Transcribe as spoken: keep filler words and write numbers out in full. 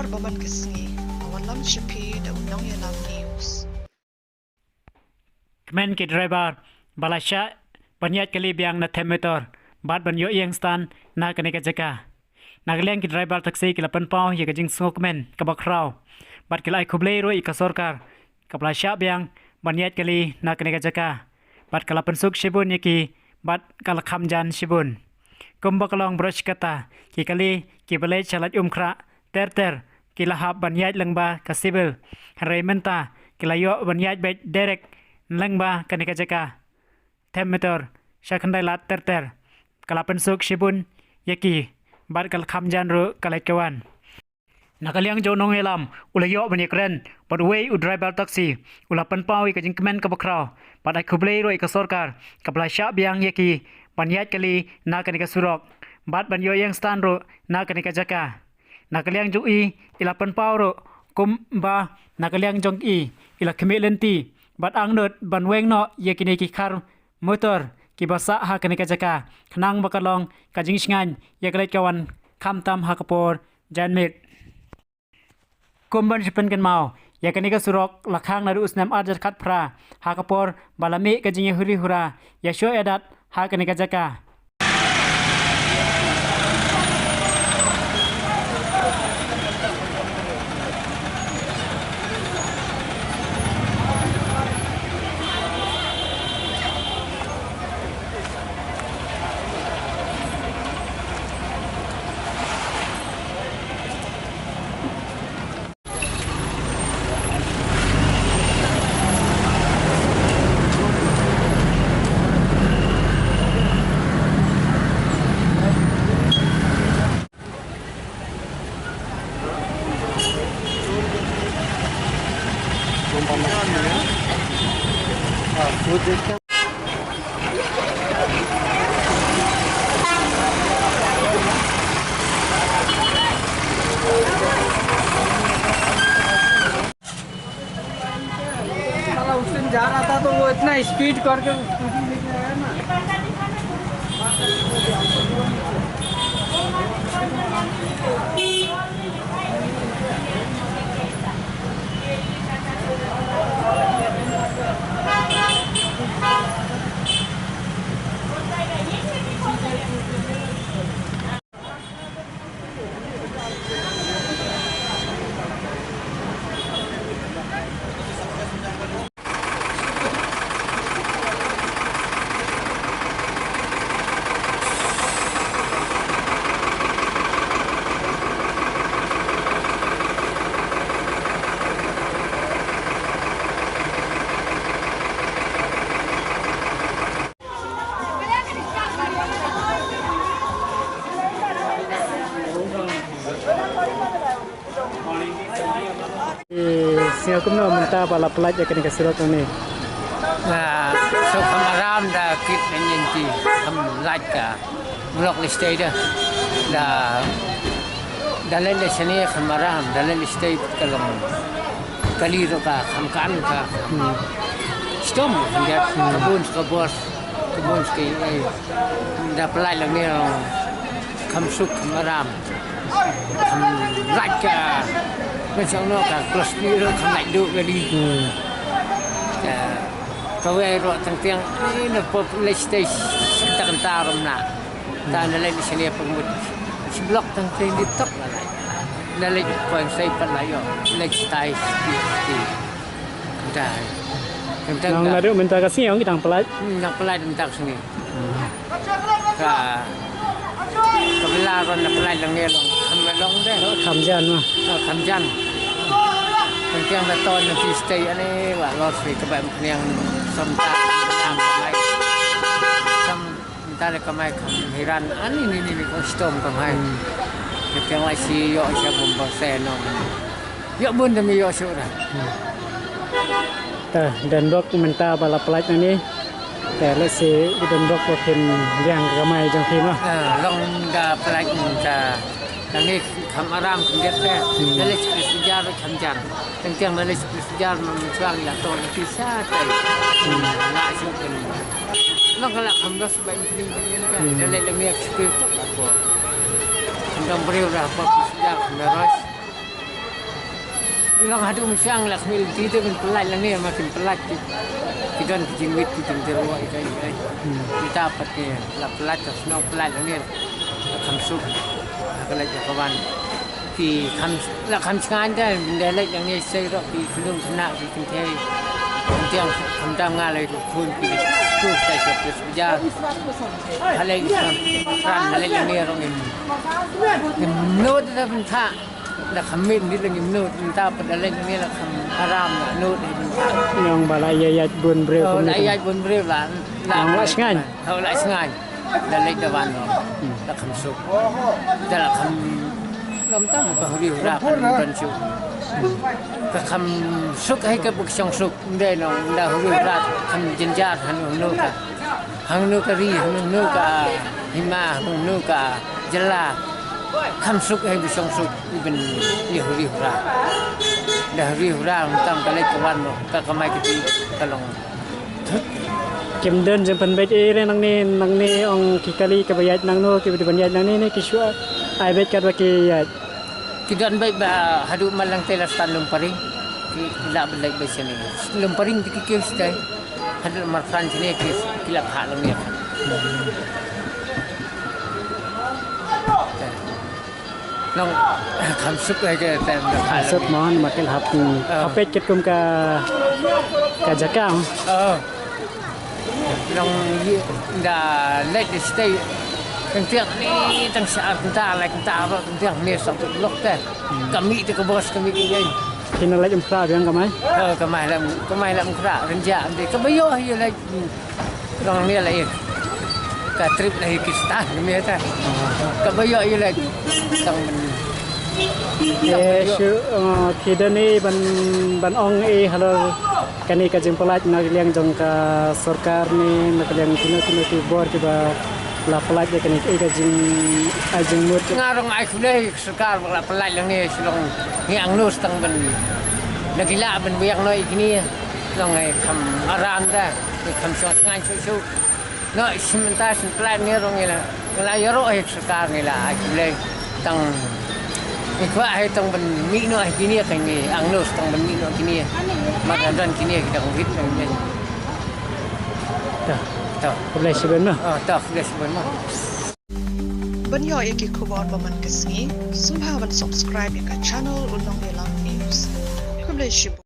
Ka bamon ka sngi, ka wanlam sha phi da u Nongïalam News. Kmen ki driver ba la shah ban ïaid kali biang na them motor bad ban ïoh ïeng stand na kane ka jaka. Na ka liang ki driver taxi ki la pynpaw ïa ka jingsngewkmen kaba khraw bad ki la ai khublei ruh ïa ka sorkar kaba la shah biang ban ïaid kali na kane ka jaka bad ka la pynsuk shibun ïa ki bad ka la kham jan shibun. Kumba ka long baroh shi katta, ki kali kiba leit sha Laitumkhrah ter ter ki la hap ban ïaid lyngba ka Civil, hynrei mynta ki la ïoh ban ïaid beit direct lyngba kane ka jaka them motor sha Khyndailad ter ter. Ka la pynsuk shibun ïa ki bad ka la kham jan ruh ka leit ka wan. Na ka liang jong u nongïalam, u la ïoh ban ïakren bad uwei u driver taxi, u la pynpaw ïa ka jingkmen kaba khraw bad ai khublei ruh ïa ka sorkar kaba la shah biang ïa ki ban ïaid kali na kane ka surok bad ban ïoh ïeng stand ruh na kane ka jaka. Na ka liang jong i, i la pynpaw ruh kumba na ka liang jong i, i la khmih lynti bad angnud ban weng noh ïa kine ki khar motor kiba sah ha kane ka jaka, khnang ba ka long ka jingshngaiñ ïa ka leit ka wan khamtam ha ka por janmiet. Kum ban sa pynkynmaw, ïa kane ka surok la khang naduh u snem ar hajar khatphra, ha ka por ba la mih ka jingïahuri hura ïa shoh ïa dat ha kane ka jaka. साला उस दिन जा रहा था तो वो इतना स्पीड करके स्कूटी लेके आया ना। Sngew kumno mynta ba la pynlait ïa kane ka surok hangne? Ba suk kham aram da kit na nyen ti kham lait ka. Blok listei da. Da, da leit da shane kham aram, da leit listei ka long kali ruh ka kham kan ka. Hmm. Stom, da ka bun ka bor, ka bun ka, eh, da pynlait lang ne kham suk kham aram. Kham lait ka, kan shong no ka klos ni ruh kham lait duh kali. Hmm. Ka, kawei ruh tang tiang, eh, na pop leit stage, tak entar rum na. Ta na leit sini pengmut. Seblok tang tiang di tok na leit. Na leit poin sai pat la ïoh. Leit stage, stage, stage. Dai. Tang tiang. Nang naduh mynta ka sngi ong ki dang pynlait. Hmm, dang pynlait mynta ka sngi. Ka, ka bila ron na pynlait lang ne long, kham long de. Kham jan ma. Ah, kham jan. Tang tiang da ton na ti stay ane, wa los ni ka ba em kniang som ta, kham lai. Som ta le kamai kham hiran, ani ni ni ni ko stom kamai. Hmm. Tang tiang lai si yo sia bom bom se no. Ïa bun da mi ïoh shuh da. Te don bok mynta ba la pynlait nangne. Te lehse don bok ba phin biang ka kamai jong phi mo. Ah, long da pynlait mynta. Nangne kham aram kham biang te. Hmm. Da leh sipris ujar kham jan. Teng teng da leh sipris ujar mynta la to ïa pisa te. Hmm. La shuh kan. Long ka la kham dos ba in phi. Hmm. Da leh leh miak sipris tok la ko. Kham dang briew da pop sipris ujar kham da ros. Long haduh mynshuwa la khmih lynti te ban pyllait lane ma kin pyllait ki. Ki don ki jingwit ki jingdyrwa ita ita. Kita pat ki la pyllait ka shnong pyllait lane. La kham suk. Ka leit ka wan. Ki kham la kham sngaiñ da ban da leit lane sei rok ki khlung khynnah ki kynthei. Kyntiang kham dam nga lei ruh khun ki tu tai sep sep ja. Halei ki kham pran halei lane rong im. Im no da ban tha. Da kham mih mih leng im no ta pat da leng mih la kham aram na no da ban tha. Nyong ba la ïa ïaid bun briew. Oh, kum la ni. Ïaid bun briew la. Nyong la sngaiñ. Oh, la sngaiñ. Da leit da wan. Hmm. Da kham suk. Da la kham lam tam ka huri hura kan ban suk. Ka kham suk hai ka buk shong suk. Ndai nong da huri hura kham jynjar hanu hanu ka. Hangno ka ri, hangno ka hima, hangno ka jylla. Kham suk hei bishong suk, ibn ïa huri hura. Da huri hura, ngam tam ka leit ka wan noh, ka kamai ka ti, ka long. Kim don jingpynbeit ei re nangne, nangne ong ki kali kaba ïaid nangno, kiba dei ban ïaid nangne ne, ki shu ai beit katba ki ïaid. Ki don beit ba haduh malang te la stan Lumparing. Ki la ban leit beit shane. Lumparing te ki kiew stai. Hadal markhan sini ki ki la phah lang ya. Nong kham suk ai ke tem da phah. Suk lang. Mon ma kel hap. Oh. Hapet ket kum ka ka jaka. Oh. Nong yi da let di stay. Kentiak ni tang sa kenta lai kenta ro kentiak ni sa lok te. Kami te ke bos kami ke yai. Kine leit ym khra biang kamai? Oh, kamai lam, kamai lam khra, rynjah, ym dei. Kaba ïoh ïa leit, hmm, long ne leit. Ka trip leit ki stad, ne ta. Kaba ïoh ïa leit, tang men. Ye, shu, uh, ki don ne ban, ban ong e halor kane ka jingpyllait na ka liang jong ka sorkar ne, na ka liang kino kino ki bor kiba la pyllait ïa kane ka jing, ai jingmut. Nga rong ai khublei. Sorkar ba la pyllait lang ne shlong ngi angno stang ban. Na ki lah ban biang noi kini. Long ai kham aram da. Ngi kham shong sngain shu shu. No sim ta sim pyllait ne rong ngi la. Ngi la ïaroh ai sorkar ngi la ai khublei tang. Ngi kwah ai tang ban mih noh ai kini kan ngi angno stang ban mih noh kini. Mat don kini ki dang wit kan ngi. Ta. Ta. Khublei shibun noh. Oh, ta khublei shibun noh. Ban ïoh ïa ki khubor ba man ka sngi, sngewbha ban subscribe ïa ka channel U Nongïalam News. Khublei shibun.